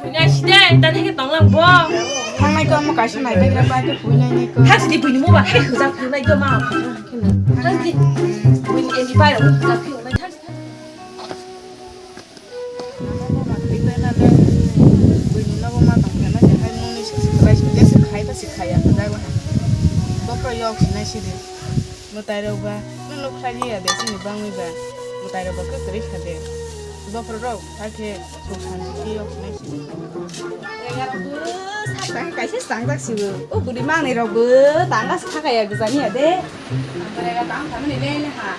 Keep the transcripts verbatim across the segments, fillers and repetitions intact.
Puinai side, tani ke tonglang bo. Thangnai ko mo kaisa nai tei ba ke puinai ni ko. Hak sidi buini mo ba, hai hujak puinai do ma. Hak sidi buini endi pai ro hujak puinai hak sidi. Buini nogo ma tong khe ma se hai mungni se se khlai se se khai ba se khaya hwnjak la. Bokro yok sinai sidi. Mwtai rok ba no no khlai ya de sini bangwi ba. Mwtai rok ba kwrwi kha de. Bokro rok hakhe song sani khe yok sinai sidi. Ega rok bo sak tang kaisa tang jak sibo. O budi mangnai rok bo tang gas thakaya gwjani ya de. Ang ega tang thamani le le ha.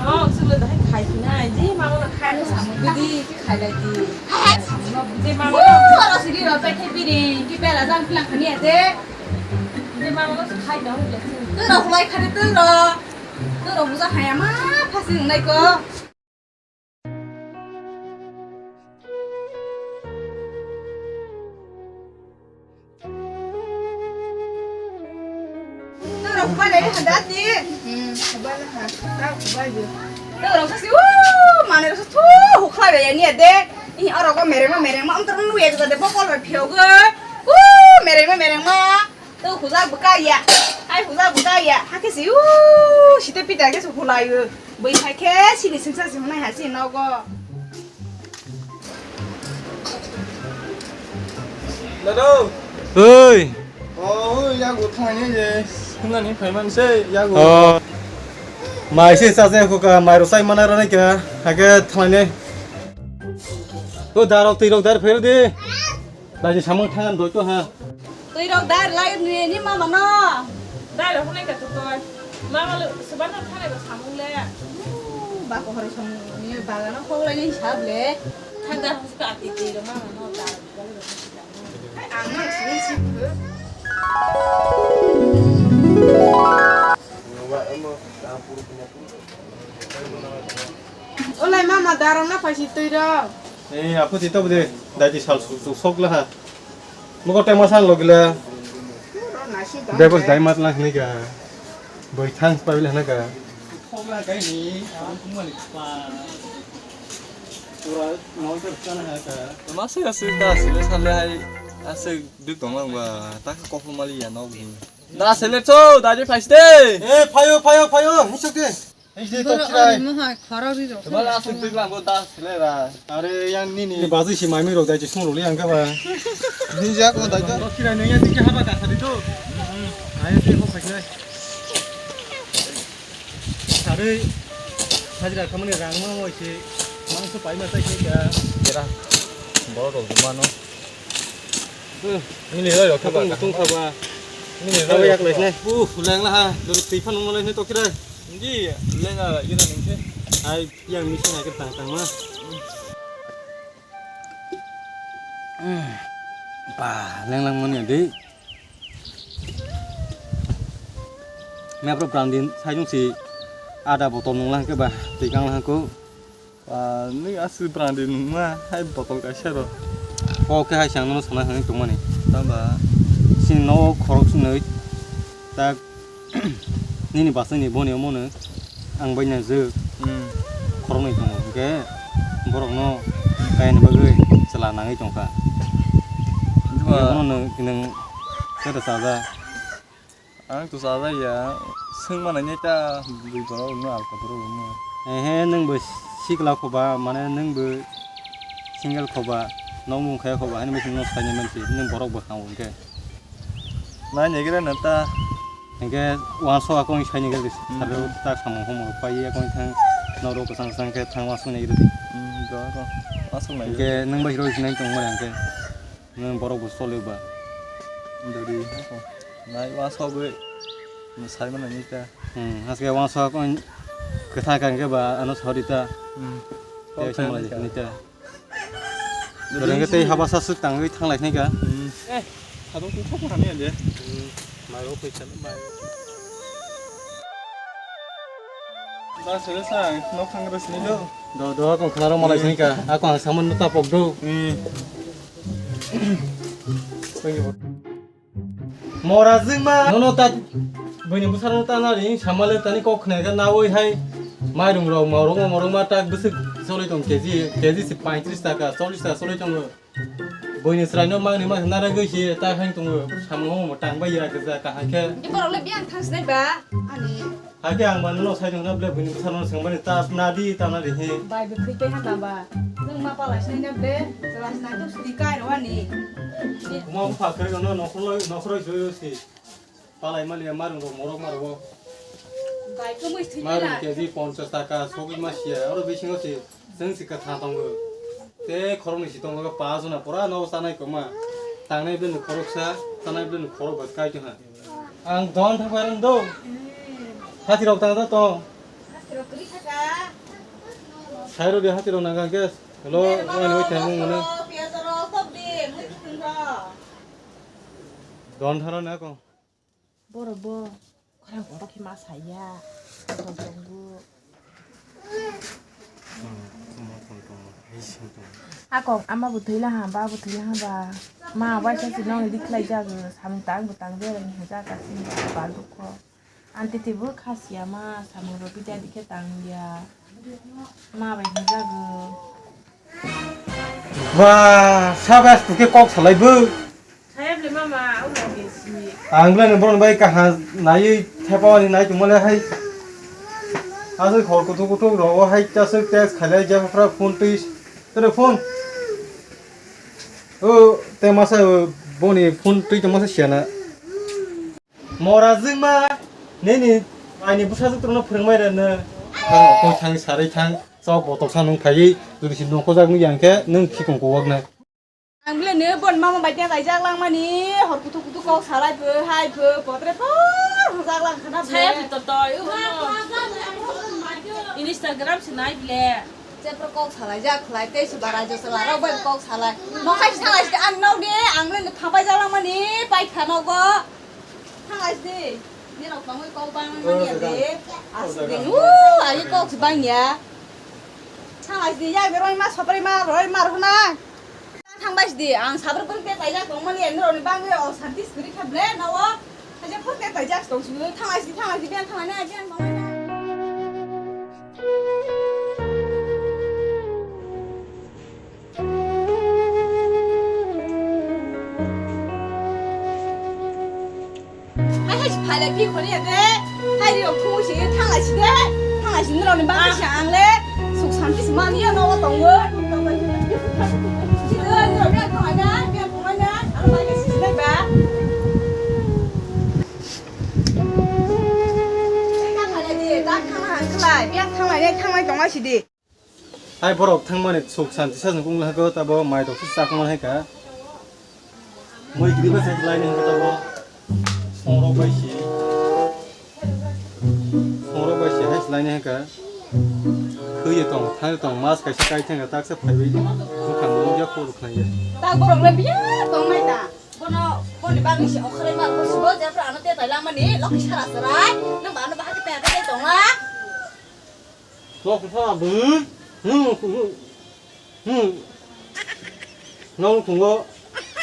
Oh, suglo dahai khai sinai, je mama no khai no samung gidi, ki khai lai di. Samung no je mama no. Oro sigi ro pe khe biri, ki pela jang plang khani ate. Je mama no khai no le. Tu ro khulai khani tu ro. Tu ro buja khaya ma phasi nai ko. Nang rok kubai lai ha dati. Hmm, kubai lai ha. Ta kubai bo. Nang rok kasi, uh, mane rok thu hukhlai bai ya ni de. Ih, oro ko mereng ma mereng ma, um, tor nu ya de bokol bai phiyok. Uh, mereng ma mereng ma. To hujak bwkha ya. Ai hujak bwkha ya. Hakhe si, uh, site pita khe su khulai. Bwithai khe sini singsa si hwnai ha si nogo. Dado. Oi. Oh, oi, yago thangni je. Hwnani phaiman se yago. Oh. Mai se sa se ko ka mai ro sai mana ra ne ka. Hake thangni. To darok twi rok dar pher di. Daji samung thangan doi to ha. Twi rok dar lai ni, ni mama no. Dar rok hunai ka to koi. Mama lo seban no thanai ba samung le. Ba ko hore samung ni bagano khok lai ni sab le. Thang dar hos ka ati twi rok mama no dar. Hai ang no sini sini. Olai mama darong na phaisi twi rok. Eh, aphuti to bude daiti sal su su sok la ha. Mugo tema san logila. Debos dai mat lang ni ga. Boi thang pa bil hana ga. Sok la kai ni, ang kum mani pa. Pura nong ter sana ha ka. Masuk asik ta asik sale hai asik duk tong lang ba. Tak kopo mali ya nog ni. Da sele cho, da je phais de. Eh, phayo, phayo, phayo, hisok de. His de to khirai. Mo hai khara ri ro. Bala asik tik lang bo da sele ra. Are yang nini. Ni bazu si mami ro dai je sung ro li ang ka ba. Ni ja ko dai to. To khirai nang ya tik ha ba da sadi to. Ayo tik ho phais nai. Sari hajira khamani rang ma mo se. Mangso pai ma sai ke ka. Era. Boro ro mano. Mini roi rok khe ba. Tung kha ba. Mini roi yak lai nai. Uh, leng la ha. Dol twi phan mo lai nai to kira. Ji, leng la ira ning khe. Ai, yang mi sing ke tang tang ma. Ba, leng lang mani de. Me pro branding sai jung si ada botol nung lang ke ba, twi kang lang ko. Ah, nini aswk brandi nungma, hai botol kaisa ro. O khe hai chwng nono sana hwnwi tongmani. Tamba. Chini nogo khorok swnwi tak nini bachani boni omono ang bai naijak. Hmm. Khoroknwi tongo. Hwnkhe borokno kayani bagwi chwla nangwi tongkha. Juma. Hwnkhe bono nwng, nwng khe rwchajak. Ang to chajak ya, swng manai nai ta bui borok no alka borok no. Ehe, nwng bo sikla khoba, mane nwng bo single khoba, nok mung khe khoba, hani bising no sai nai mansi, nwng borok bwkhang hwnkhe. Nai nai gira na ta. Hwnkhe uanso akong sai nai gira, hmm, salo ta samung homo pai akong thang, norok kwchang kwchang khe thang uanso nai gira di. Hmm, do akong, uanso nai gira. Hwnkhe nwng bai roi sinai tong mani hwnkhe. Nwng borok bo choli ba. Dori hako. Nai uansugwi mwsai mano nita. Hmm, haske uansuk kwthang kang khe ba ano sori ta. Hmm. Tei kok samlai kang nita. Dori hwnkhe tei haba sa swk tangwi thanglai khnai ka. Hmm. Eh, habang kung kok mani ande. Hmm. Mai o phaisa mai. Ba sele sa nok thang res ni do. Do do kong khna rok malai sini ka. Ako ang saman ta pok do. Hmm. Mora jingma nono ta bini bwsarok ta nari samale tani kok khna ga nawi hai mairung rok morok morok ma tak bwswk Choli tong K G, K G si paitris taka, chollis taka choli tongo. Buini chwraino mangni mangsa naragwi se ta khain tongo. Samung omo tang bai ya kisa kaham khe. Borok le biyang thangsinai ba ani. Hakhe ang mano no sai tongna ble buini bwsarno swngmani ta nadi ta nadi he. Bai bwkhwi tei handa ba. Nwng ma pala sinai na ble. Chwla sinai to sudi kai rwani. Kuma bupha khe no nokhorloi nokhoroi joyo si. Palai maliya marung rok morok marugo. Bai khe mui thwi Marung la. K G ponchas taka sogwi ma siya. Oro bisingo si jeng si kwthang tongo. Te khoroknwi si tongo pa jona pura no chanai koma. Tangnai bini khoroksa, chanai bini khorok bai kai tongha. Ang don thang pai rang do. Hati rok tang da tong. Hati rok kri thaka. Sai ro de hati rok nang kang kes. Hello, wani wai thang mung mano. Piyaj rok sok di, mui thung rok. Don tharo na ko. Borok bo khorang kotor khe ma saya. Borok tongo. Akok ama bo thwila ha, ba bo thwila ha ba. Ma waisa si nong ri khlai jago, samung tang bo tang de ring ha jaga sini ba dukho. Anti tibu khasiya ma samung ro bida dikhe tang ya. Ma bai ha jago. Ba, sabas, tu khe kok salai bo. Saya beli mama, aku lagi sini. Ang bela ni bon bai kaha nai thepa ni nai tumale hai. Asuk khor kutuk kutuk rogo hai tasuk text khalai ja phra phone twi. Tere phone. O te masa boni phone twi te masa siana. Mora jwngma nini aini bwsajwk torno phwrwngmai rwno. Ang okong thang sarwi thang chok botol sa nung phaiwi jodi si nongkhojak nung yang khe nung khikong kowak na. Ang bile ne bon mama bai khe kaijak langmani hor kuthuk kuthuk kok salai pho hai pho potre por hojak lang khana bile. Saya bito toi uno. Instagram se nai bile. Jepro kok salai jak khlai tei se bara jo sala rok bai kok salai. Nokhai salai se ang nok de ang le thapai jak langmani pai kha nogo. Thanglai sidi, nirok tongwi kok bang manya de. Aswk de, uu, agi kok si bang ya. Thanglai sidi, yak beroi ma sopri ma roi ma rwna. Thangbai sidi, ang sabri pun te taijak tong mani, nirok ni bang o santi siri kha ble na o. Haja pun te taijak tong sidi, thanglai sidi, thanglai sidi, bian thanglai na, bian thanglai na. Hai hai, phalai phi khoni ya de. Hai ri ok thung si thanglai si de. Thanglai si nrok ni bagwi si ang le. Suk santi si mani ya no tongo. Si de nrok ni thanglai na, ni thanglai na. Ang bagwi si si de ba. Tei ka phalai di, ta thanglai ang khlai. Yang thanglai ne thanglai tongma si di. Hai borok thangmani suk santi sajwk wng kha tabo mai rok se chakma hai kha. Mui gri ba sai lai ni tabo. Songrok bai si. Songrok bai si hai lai ni kha. Khwi tong, thang tong, mas kaisa kai thang tak se phai bai. Bukhang mo ya khor khang ya. Ta borok le biya tong mai ta. Bono, boni bagwi se okhrai ma ko sibo jepra ano te tai lamani lokhi sara sarai. Nang ba ano bahai te te tong la. Nok sa bun. Hmm. Hmm. Nong tungo.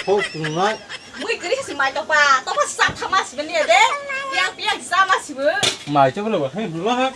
Ho tunai. Mui kri si mai to pa. To pa sa thama si bani de. Yang piang sa ma si bu. Mai to lo. Hei, lo ha.